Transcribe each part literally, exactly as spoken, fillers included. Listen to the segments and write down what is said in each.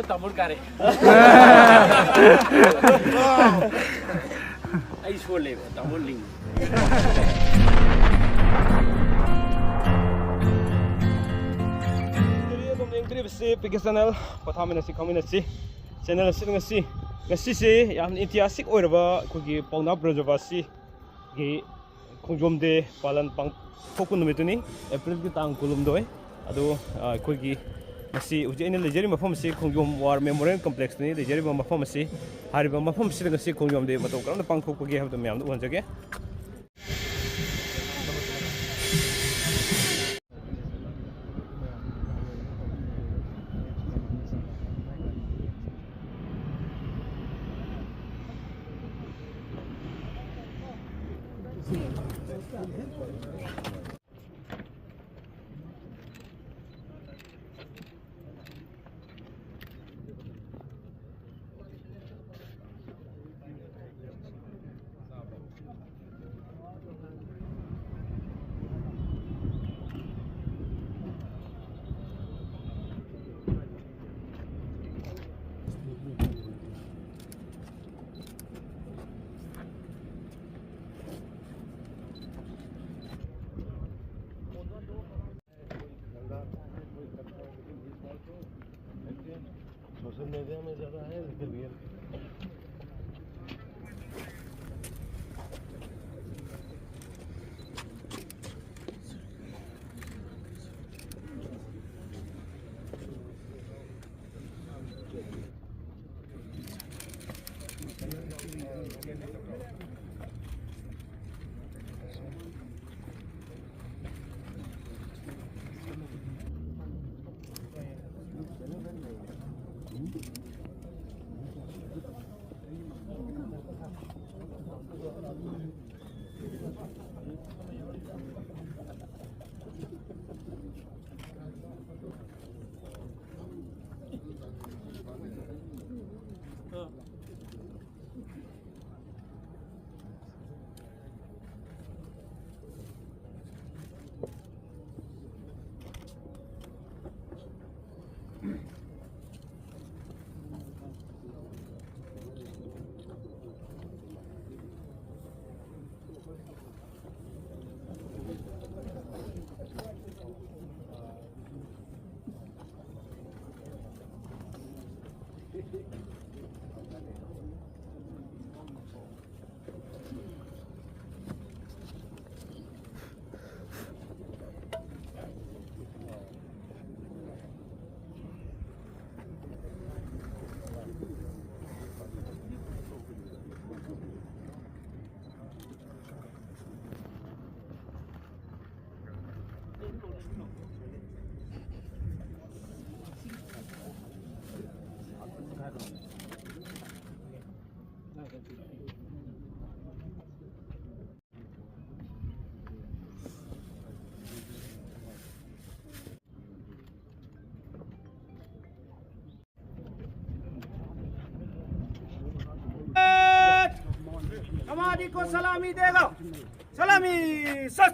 ꯇꯥꯃꯣꯜ ꯀꯥꯔꯦ꯫ ꯑꯩ ꯁꯣꯜꯂꯦꯕ ꯇꯥꯃꯣꯜ ꯂꯤꯡ꯫ ꯑꯗꯨꯝ ꯌꯦꯡꯕꯤꯔꯤꯕꯁꯤ ꯄꯤ ꯀꯦ ꯆꯦꯅꯦꯜ꯫ ꯄꯣꯊꯥꯃꯤꯟꯅꯁꯤ, ꯈꯪꯃꯤꯟꯅꯁꯤ꯫ ꯆꯦꯅꯦꯜ ꯑꯁꯤꯗ ꯉꯁꯤ, ꯉꯁꯤꯁꯦ ꯌꯥꯝꯅ ꯏꯇꯤꯍꯥꯁꯤꯛ ꯑꯣꯏꯔꯕ ꯑꯩꯈꯣꯏꯒꯤ ꯄꯥꯎꯅꯥ ꯕ꯭ꯔꯖꯕꯥꯁꯤꯒꯤ ꯈꯣꯡꯖꯣꯝ ꯗꯦ ꯄꯥꯂꯟ ꯄꯥꯡꯊꯣꯛꯄ ꯅꯨꯃꯤꯠꯇꯨꯅꯤ, ꯑꯦꯄ꯭ꯔꯤꯜꯒꯤ ꯇꯥꯡ ꯀꯨꯟꯍꯨꯝꯗꯣꯏ꯫ ꯑꯗꯣ, ꯑ, ꯑꯩꯈꯣꯏꯒꯤ ꯉꯁꯤ ꯍꯧꯖꯤꯛ ꯑꯩꯅ ꯂꯩꯖꯔꯤꯕ ꯃꯐꯝ ꯑꯁꯤ ꯈꯣꯡꯖꯣꯝ ꯋꯥꯔ ꯃꯦꯃꯣꯔꯤꯌꯦꯜ ꯀꯝꯄ꯭ꯂꯦꯛꯁꯇꯅꯤ ꯂꯩꯖꯔꯤꯕ ꯃꯐꯝ ꯑꯁꯤ꯫ ꯍꯥꯏꯔꯤꯕ ꯃꯐꯝ ꯑꯁꯤꯗ ꯉꯁꯤ ꯈꯣꯡꯖꯣꯝ ꯗꯦ ꯃꯇꯧ ꯀꯔꯝꯅ ꯄꯥꯡꯊꯣꯛꯄꯒꯦ ꯍꯥꯏꯕꯗꯨ ꯃꯌꯥꯝꯗ ꯎꯍꯟꯖꯒꯦ꯫ सोशल मीडिया में ज़्यादा है, लेकिन रियल कमांडर को सलामी देगा। सलामी, सस।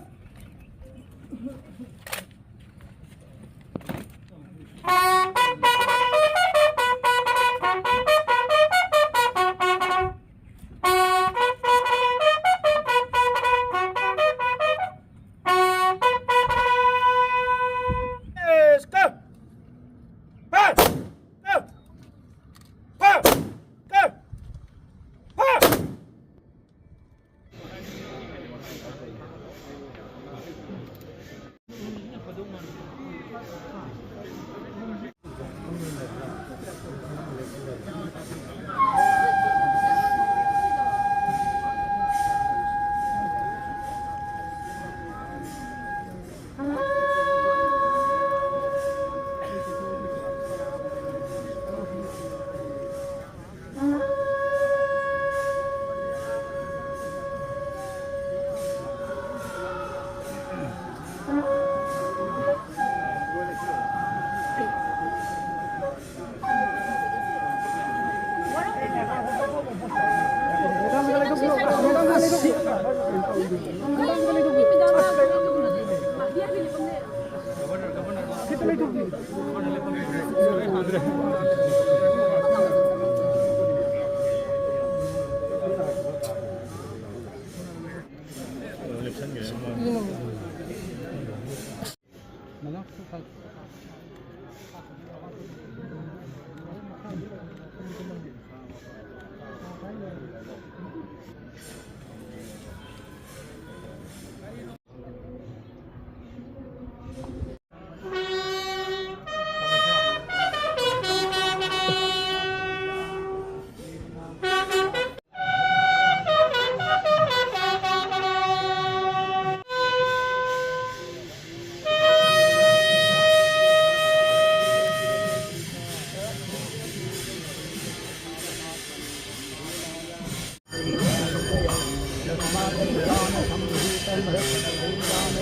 संभूतं हृष्टपुरीरामरणात्मनः।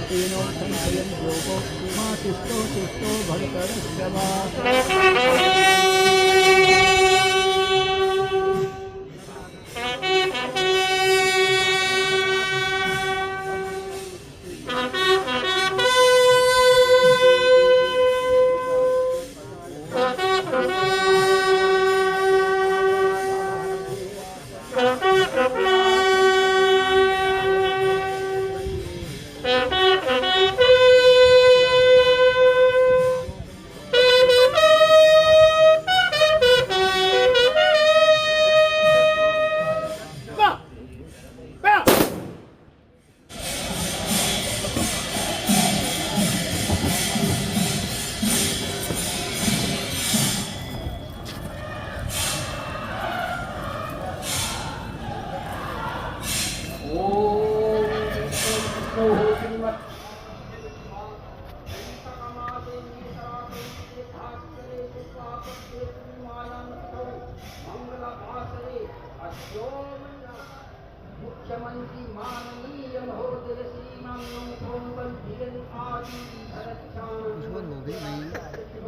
तेनो संशयं योगो मा तिष्ठो तुष्टो भरतर्षभा।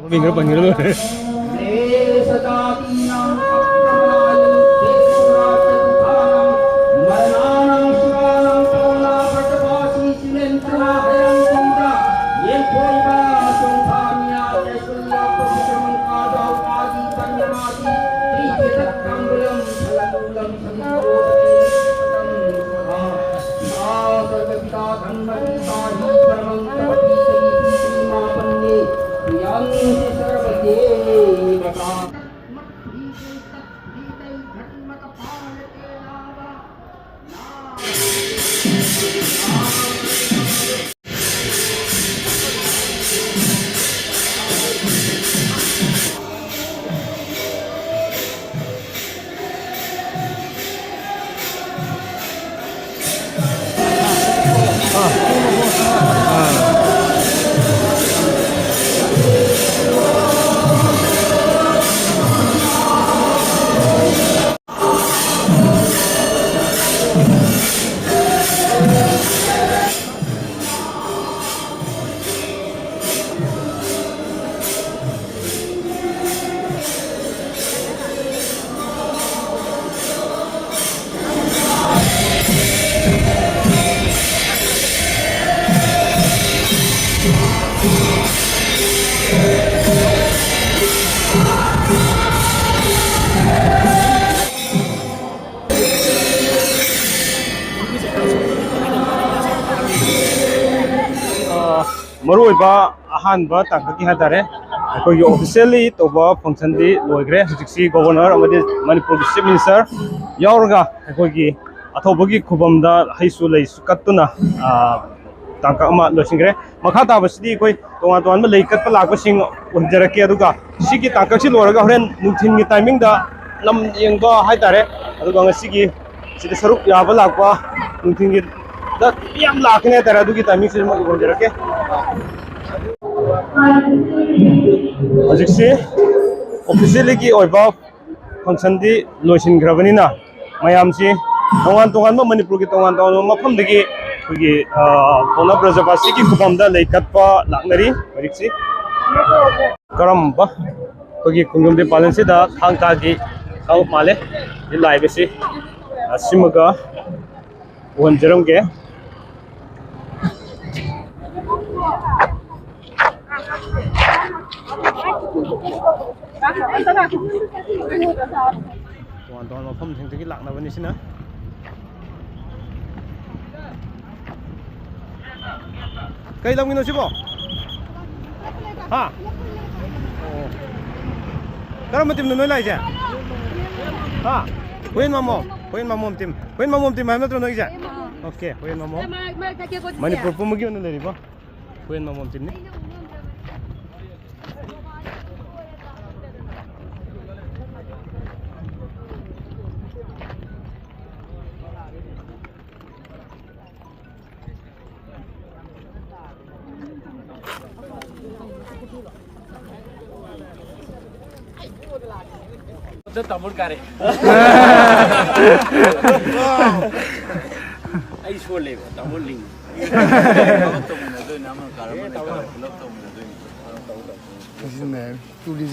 ꯃꯃꯤꯡ ꯈꯔ ꯄꯟꯈ꯭ꯔ ꯂꯣꯏꯔꯦ꯫ ꯃꯔꯨꯑꯣꯏꯕ ꯑꯍꯥꯟꯕ ꯇꯥꯡꯀꯛꯀꯤ ꯍꯥꯏꯇꯥꯔꯦ, ꯑꯩꯈꯣꯏꯒꯤ ꯑꯣꯐꯤꯁꯤꯌꯦꯜꯂꯤ ꯇꯧꯕ ꯐꯪꯁꯟꯗꯤ ꯂꯣꯏꯈ꯭ꯔꯦ꯫ ꯍꯧꯖꯤꯛꯁꯤ ꯒꯣꯕꯔꯅꯔ ꯑꯃꯗꯤ ꯃꯅꯤꯄꯨꯔꯒꯤ ꯆꯤꯐ ꯃꯤꯅꯤꯁꯇꯔ ꯌꯥꯎꯔꯒ ꯑꯩꯈꯣꯏꯒꯤ ꯑꯊꯧꯕꯒꯤ ꯈꯨꯕꯝꯗ ꯍꯩꯁꯨ ꯂꯩꯁꯨ ꯀꯠꯇꯨꯅ, ꯑ, ꯇꯥꯡꯀꯛ ꯑꯃ ꯂꯣꯏꯁꯤꯟꯈ꯭ꯔꯦ꯫ ꯃꯈꯥ ꯇꯥꯕꯁꯤꯗꯤ ꯑꯩꯈꯣꯏ ꯇꯣꯉꯥꯟ ꯇꯣꯉꯥꯟꯕ ꯂꯩ ꯀꯠꯄ ꯂꯥꯛꯄꯁꯤꯡ ꯎꯍꯟꯖꯔꯛꯀꯦ꯫ ꯑꯗꯨꯒ ꯁꯤꯒꯤ ꯇꯥꯡꯀꯛꯁꯤ ꯂꯣꯏꯔꯒ ꯍꯣꯔꯦꯟ ꯅꯨꯡꯊꯤꯟꯒꯤ ꯇꯥꯏꯃꯤꯡꯗ ꯂꯝ ꯌꯦꯡꯕ ꯍꯥꯏꯇꯥꯔꯦ, ꯑꯗꯨꯒ ꯉꯁꯤꯒꯤ ꯁꯤꯗ ꯁꯔꯨꯛ ꯌꯥꯕ ꯂꯥꯛꯄ ꯅꯨꯡꯊꯤꯟꯒꯤꯗ ꯃꯤ ꯌꯥꯝ ꯂꯥꯛꯀꯅꯤ ꯍꯥꯏꯇꯥꯔꯦ꯫ ꯑꯗꯨꯒꯤ ꯇꯥꯏꯃꯤꯡꯁꯤꯗ ꯑꯃꯨꯛ ꯎꯍꯟꯖꯔꯛꯀꯦ꯫ ꯍꯧꯖꯤꯛꯁꯤ ꯑꯣꯐꯤꯁꯤꯌꯦꯜꯂꯤꯒꯤ ꯑꯣꯏꯕ ꯐꯪꯁꯟꯗꯤ ꯂꯣꯏꯁꯤꯟꯈ꯭ꯔꯕꯅꯤꯅ, ꯃꯌꯥꯝꯁꯤ ꯇꯣꯉꯥꯟ ꯇꯣꯉꯥꯟꯕ, ꯃꯅꯤꯄꯨꯔꯒꯤ ꯇꯣꯉꯥꯟ ꯇꯣꯉꯥꯟꯕ ꯃꯐꯝꯗꯒꯤ ꯑꯩꯈꯣꯏꯒꯤ, ꯑ, ꯄꯥꯎꯅꯥ ꯕ꯭ꯔꯖꯕꯥꯁꯤꯒꯤ ꯈꯨꯕꯝꯗ ꯂꯩ ꯀꯠꯄ ꯂꯥꯛꯅꯔꯤ꯫ ꯍꯧꯖꯤꯛꯁꯤ ꯀꯔꯝꯕ ꯑꯩꯈꯣꯏꯒꯤ ꯈꯣꯡꯖꯣꯝ ꯗꯦ ꯄꯥꯂꯟꯁꯤꯗ ꯊꯥꯡ ꯇꯥꯒꯤ ꯀꯥꯡꯂꯨꯞ ꯃꯥꯜꯂꯦ꯫ ꯁꯤ ꯂꯥꯛꯏꯕꯁꯤ, ꯑ, ꯁꯤꯃꯒ ꯎꯍꯟꯖꯔꯝꯒꯦ꯫ ꯇꯣꯉꯥꯟ ꯇꯣꯉꯥꯟꯕ ꯃꯐꯝꯁꯤꯡꯗꯒꯤ ꯂꯥꯛꯅꯕꯅꯤ ꯁꯤꯅ꯫ ꯀꯩ ꯂꯝꯒꯤꯅꯣ ꯁꯤꯕꯣ? ꯍꯥ? ꯑꯣ꯫ ꯀꯔꯝꯕ ꯇꯤꯝꯅꯣ ꯅꯣꯏ ꯂꯥꯛꯏꯁꯦ? ꯍꯥ? ꯍꯨꯌꯦꯟ ꯃꯃꯣꯝ꯫ ꯍꯨꯌꯦꯟ ꯃꯃꯣꯝ ꯇꯤꯝ꯫ ꯍꯨꯌꯦꯟ ꯃꯃꯣꯝ ꯇꯤꯝ ꯍꯥꯏꯕ ꯅꯠꯇ꯭ꯔꯣ ꯅꯣꯏꯒꯤꯁꯦ? ꯑꯣꯀꯦ, ꯍꯨꯌꯦꯟ ꯃꯃꯣꯝ꯫ ꯃꯅꯤꯄꯨꯔ ꯄꯨꯝꯕꯒꯤ ꯑꯣꯏꯅ ꯂꯩꯔꯤꯕꯣ? ꯍꯨꯌꯦꯟ ꯃꯃꯣꯝ ꯇꯤꯝꯅꯤ꯫ ꯇꯥꯃꯣ ꯀꯥꯔꯦ꯫ ꯑꯩ ꯁꯣꯜꯂꯦꯕ, ꯇꯥꯃꯣ ꯂꯤꯡ꯫ ꯊꯕꯛ ꯇꯧꯃꯤꯟꯅꯗꯣꯏꯅꯦ, ꯑꯃꯅ ꯀꯥꯔꯝꯕꯅ ꯀꯥꯔꯦ, ꯄꯨꯂꯞ ꯇꯧꯃꯤꯟꯅꯗꯣꯏꯅꯦ꯫ ꯁꯤꯖꯤꯟꯅꯩ꯫ ꯇꯨꯂꯤꯁꯦ꯫